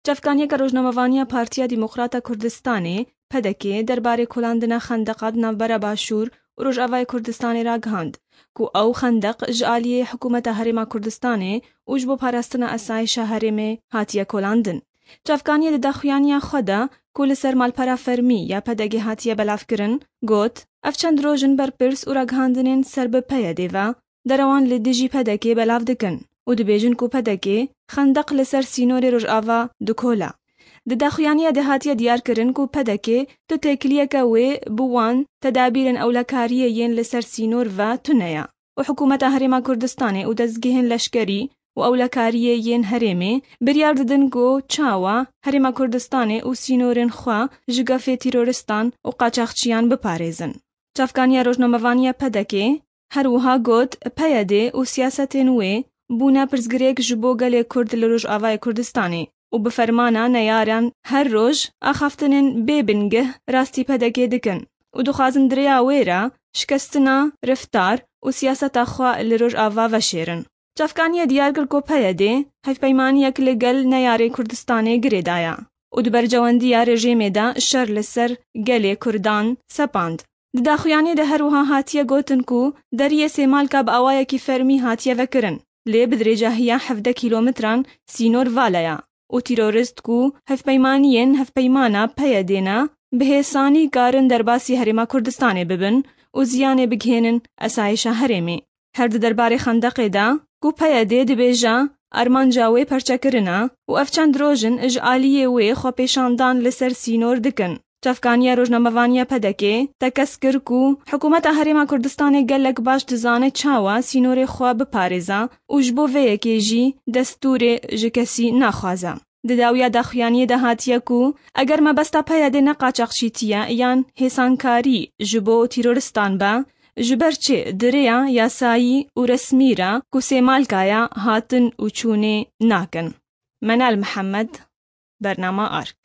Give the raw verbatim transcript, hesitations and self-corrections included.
Çavkaniyeke rojnamevaniya Partiya Demokrata Kurdistanê, P D K, derbarê kolandina xendeqa di navbera Başûr û Rojavayê Kurdistanê ragihand ku ew xendeq ji aliyê Hikûmeta Herêma Kurdistanê û ji bo parastina esayîşa herêmê hatiye kolandin. Çavkaniyê di daxuyaniya xwe de ku li ser malpera fermî ya P D K hatiye belavkirin, got, Ev çend roj in berpirs û ragihandinên ser bi P Y D ve derewan li dijî P D K belav dikin û dibêjin ku P D K xendeq li ser sînorê Rojava dikola. Di daxuyaniya de hatiye diyarkirin ku P D K tu têkiliyeke wê bi wan tedabîrên ewlekariyê yên li ser sînor ve tune ye û Hikûmeta Herêma Kurdistanê û dezgehên leşkerî û ewlekariyê yên herêmê biryar didin ku çawa Herêma Kurdistanê û sînorên xwe ji gefê terorîstan û qaçaxçiyan biparêzin. Çavkaniya rojnamevaniya P D K her wiha got, P Y D û siyasetên wê bûne pirsgirêk ji bo gelê Kurd li Rojavayê Kurdistanê û bi fermana neyaran her roj axaftinên bê bingeh rastî P D K dikin û dixwazin di rêya wê re şikestina reftar û siyaseta xwe li Rojava veşêrin. Çavkaniyê diyar kir ku P Y D hevpeymaniyek li gel neyarê Kurdistanê girêdaye û di berjewendiya rejîmê de şer li ser gelê Kurdan sepand. Di daxuyaniyê de her wiha hatiye gotin ku deriyê Sêmalka bi awayekî fermî hatiye vekirin, lê bi dirêjahiya hevdeh kîlometran sînor vala ye û terorîst ku hevpeymaniyên hevpeymana P Y D ne, bi hêsanî karin derbasî Herêma Kurdistanê bibin û ziyanê bigihênin esayîşa herêmê. Her di derbarê xendeqê de ku P Y D dibêje armanca wê perçekirin e û ev çend roj in ji aliyê wê xwepêşandan li ser sînor dikin. Çavkaniya rojnamevaniya P D K tekez kir ku Hikûmeta Herêma Kurdistanê gelek baş dizane çawa sînorê xwe biparêze û ji bo vê yekê jî destûrê ji kesî naxwaze. Di dawiya daxuyaniyê de hatiye ku eger mebesta P Y D ne qaçaxçîtî ye yan hêsankarî ji bo terorîstan be, ji ber çi di rêya yasayî û resmî re ku Sêmalka ye hatin û çûnê nakin. Menal Mihemed, Bernama Ark.